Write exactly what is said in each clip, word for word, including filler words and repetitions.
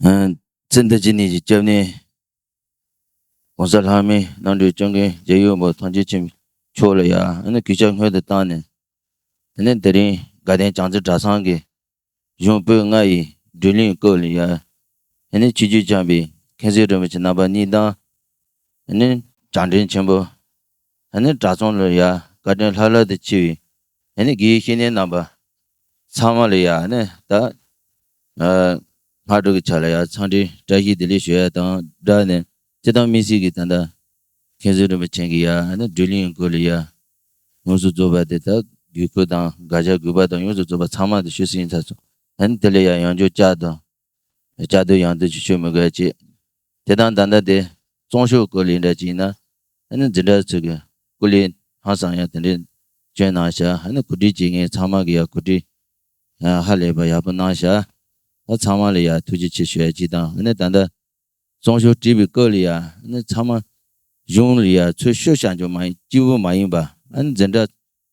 ཚེ་འདི་ཕྱི་གཉིས་ཀྱི་སྐྱབས་གནས་༸གོང་ས་ལྷ་མིའི་རྣམ་གྲོལ་སྐྱབས་མགོན་རྒྱལ་ཡུམ་བུ་ཐམས་ཅད་མཁྱེན་པའི་མཆོག་ལ་ཡ་ཨ་ནི་གུས་ཕྱག་སྔོན་དུ་བཏང་ནས། དེ་ནས་དེ་རིང་དགའ་ལྡན་བྱང་རྩེ་གྲྭ་ཚང་གི་གཞུང་པོད་ལྔ་ཡི་བགྲོ་གླེང་སྐོར་ལ་ཡ། ཨ་ནི་ཆོས་བརྒྱུད་འཆམ་པའི་མཁན་ཟུར་རིན་པོ་ཆེ་རྣམ་པ་གཉིས་དང་། ཨ་ནི་བྱང་འདྲེན་ཆེན་པོ། ཨ་ནི་གྲྭ་ཚང་ལ་ཡ་བཀའ་དྲིན་ལྷབ་ལྷབ་ཏུ་ཆེ་བའི་ཨ་ནི་དགེ་བའི་བཤེས་གཉེན་རྣམ་པ་ཚང་མ་ལ་ཡ་ཨ་ནི་ད་སྔ་དྲོ་གི་ཆ་ལ་ཡ་འཚམས་འདྲི་བཀྲ་ཤིས་བདེ་ལེགས་ཞུ་ཡ་དང་སྦྲགས་ནས། སྤྱིར་བཏང་དམིགས་བསལ་གྱི་ད་ལྟ་མཁན་ཟུར་རིན་པོ་ཆེ་གི་ཡ་ཨ་ནི་བགྲོ་གླེང་སྐོར་ལ་ཡ་ཡོངས་སུ་རྫོགས་པ་དེ་ད་དགོས་མཁོ་དང་དགག་བྱ་དགོས་པ་དང་ཡོངས་སུ་རྫོགས་པ་ཚང་མ་དེ་ཞུས་ཟིན་ཚར་སོང་། ཨ་ནི་དེ་ལ་ཡ་ཡང་བསྐྱར་བསྐྱར་དུ་བསྐྱར་ཟློས་ཡང་ཟློས་ཅིག་ཞུ་མི་དགོས་ཅེས། དེ་དང་ད་ལྟ་དེ་གཙང་ཤོག་སྐོར་ལ་འདྲ་ཅིག་ཡིན་ན། ཨ་ནི་འཛིན་གྲྭ་ཚོ་གི་སྐུ་ལས་ཧང་སང་ཡ་དེ་འདྲའི་བསྐྱོན་གནང་ཤག་ཨ་ནི་གོ་སྒྲིག་བྱེད་མཁན་ཚང་མ་གི་ཡ་གོ་སྒྲིག་ཧ་ལས་པ་ཡག་པོ་གནང་ཤག་ཨ་ཚང་མ་ལ་ཡ་ཐུགས་རྗེ་ཆེ་ཞུ་ཡ་ཅིག་དང་། ཨ་ནི་ད་ལྟ་གཙང་ཤོག་བྲིས་པའི་སྐབས་ལ་ཡ་ཨ་ནི་ཚང་མ་གཞུང་ལ་ཡ་ཚུར་ཤོག་བྱ་རྒྱུ་མ་ཡིན་གཅིག་པུ་མ་ཡིན་པ། ཨ་ནི་འཛིན་གྲྭ་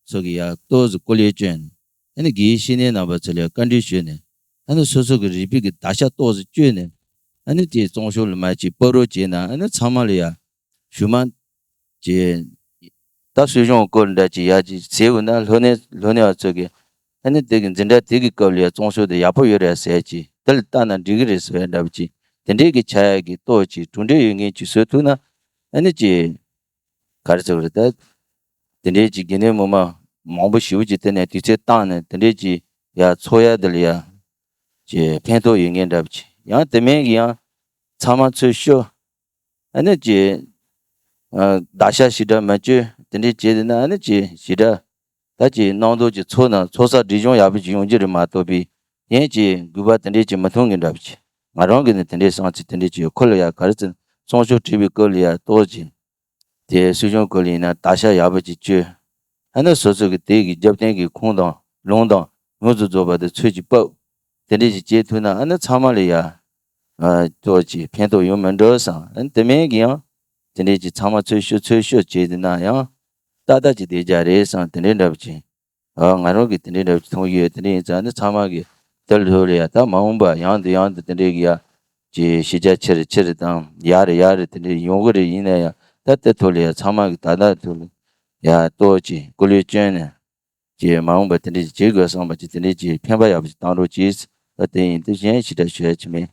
ཚོ་གི་ཡ་ཏོག་ཙམ་སྐུ་ལས་བསྐྱོན་ནས། ཨ་ནི་དགེ་བའི་བཤེས་གཉེན་རྣམ་པ་ཚོ་ལ་ཡ་བཀའ་འདྲི་ཞུས་ནས། ཨ་ནི་སོ་སོ་གི་རིག་པའི་གི་བརྡར་ཤ་ཏོག་ཙམ་བཅོས་ནས། ཨ་ནི་དེ་གཙང་ཤོག་ལ་མར་ཅིག་ཕབ་རོགས་བྱས་ན། ཨ་ནི་ཚང་མ་ལ་ཡ་ཞུ་མ་ཅིག་ད་སྲིད་གཞུང་སྐོར་འདྲ་ཅིག་ཡ་ཅིག་ཟེར་བ་ན། ལྷོ་ནས་ལྷོ་ནས་བ་ཚོ་གི་ཨ་ནི་དེ་གི་འཛིན་གྲྭ་དེ་གི་སྐབས་ལ་ཡ་གཙང་ཤོག་དེ་ཡག་པོ་ཡོད་རེད་ཟེར་ཅིག་དེ་ལ་བལྟས་ན་འགྲིག་གི་རེད་ཟེར་བ་འདྲ་པོ་ཅིག་དེ་འདྲའི་གི་ཆགས་ཡ་གི་ཏོག་ཅིག་གྲུབ་འབྲས་ཡོད་མཁན་ཅིག་བཟོ་ཐུབ་ན། ཨ་ནི་ཅིག་ག་རེ་ཟེར་དགོས་རེད་ད། དེ་འདྲའི་ཅིག་དགེ་འདུན་མི་མང་མང་པོ་ཞེ་པོ་ཅིག་དེ་ནས་དུས་ཚོད་བཏང་ནས་དེ་འདྲའི་ཅིག་ཡ་འཚོགས་ཡ་དེ་ལ་ཡ་ཅིག་ཕན་ཐོགས་ཡོད་མཁན་འདྲ་པོ་ཅིག་ཡང་དེ་མིན་གྱི་ཡང་ཚང་མ་ཚུར་ཤོག་ཨ་ནི་ཅིག་བརྡར་ཤ་ཞེ་དྲག་མ་བཅོས་དེ་འདྲའི་བྱས་དེ་ན། ཨ་ནི་ཅིག་ཞེ་དྲག་ད་ཅིག་གནང་དོ་ཅིག་ཚོགས་ན་ཚོགས་ས་སྒྲིག་གཞུང་ཡག་པོ་ཅིག་ཡོང་རྒྱུ་རེད་མ་གཏོགས་པའི། ཡིན་ཅིག་དགོས་པ་དེ་འདྲའི་ཅིག་མི་མཐོང་གི་འདྲ་པོ་ཅིག་ང་རང་གིས་ནི་དེ་འདྲའི་བསམ་ཚུལ་དེ་འདྲའི་ཅིག་ཁོ་ལ་ཡ་ག་རེ་ཟེར། གཙང་ཤོག་བྲིས་པའི་སྐབས་ལ་ཡ་ཏོག་ཅིག་དེ་སྲིད་གཞུང་སྐོར་ལ་ཡིན་ན་བརྡར་ཤ་ཡག་པོ་ཅིག་བཅོས། ཨ་ནི་སོ་སོ་གི་དེ་གི་རྒྱབ་རྟེན་གྱི་ཁུངས་དང་ལུང་དང་ཡོངས་སུ་རྫོགས་པ་དེ་ཚུར་ཅིག་ཕབ། དེ་འདྲས་ཅིག་བྱེད་ཐུབ་ན་ཨ་ནི་ཚང་མ་ལ་ཡ་ཨ་ཏོག་ཅིག་ཕན་ཐོགས་ཡོང་མི་འགྲོ་བསམ། ཨ་ནི་དེ་མིན་གྱི་ཡང་དེ་འདྲས་ཅིག་ཚང་མ་ཚུར་ཤོག་ཚུར་ཤོག་བྱས་དེ་ན་ཡང་ཏག་ཏག་ཅིག་བསྡད་རྒྱུ་རེད་བསམ། དེ་འདྲས་འདྲ་པོ་ཅིག་ཨ་ང་རང་གིས་དེ་འདྲའི་འདྲ་པོ་མཐོང་གི་ཡོད། དེ་འདྲ་ཡིན་ཙང་ནི་ཚང་མ་གིས་དེ་ལ་ཐུག་ལ་ཡ་ད་མ་འོངས་པ་ཡང་དུ་ཡང་དུ་དེ་འདྲའི་གི་ཡ་ཅིག་ཤེས་བྱ་ཆེ་རུ་ཆེ་རུ་དང་ཡག་རུ་ཡག་རུ་དེ་འདྲའི་ཡོང་གི་རེད། ཡིན་ན་ཡང་ད་དེ་ཐུག་ལ་ཡ་ཚང་མ་གིས་ད་ལྟ་ཐུག་ལ་ཡ་ཏོག་ཅིག་སྐུ་ལས་བསྐྱོན་ནས་ཅིག་མ་འོངས་པ་དེ་འདྲའི་ཅིག་བྱེད་དགོས་བསམ་པ་ཅིག་དེ་འདྲའི་ཅིག་ཕན་པ་ཡག་པོ་ཅིག་བཏང་རོགས་གྱིས། ད་དེ་ཡིན་དུས་གཞན་ཞེ་དྲག་ཞུ་ཡ་ཅིག་མེད།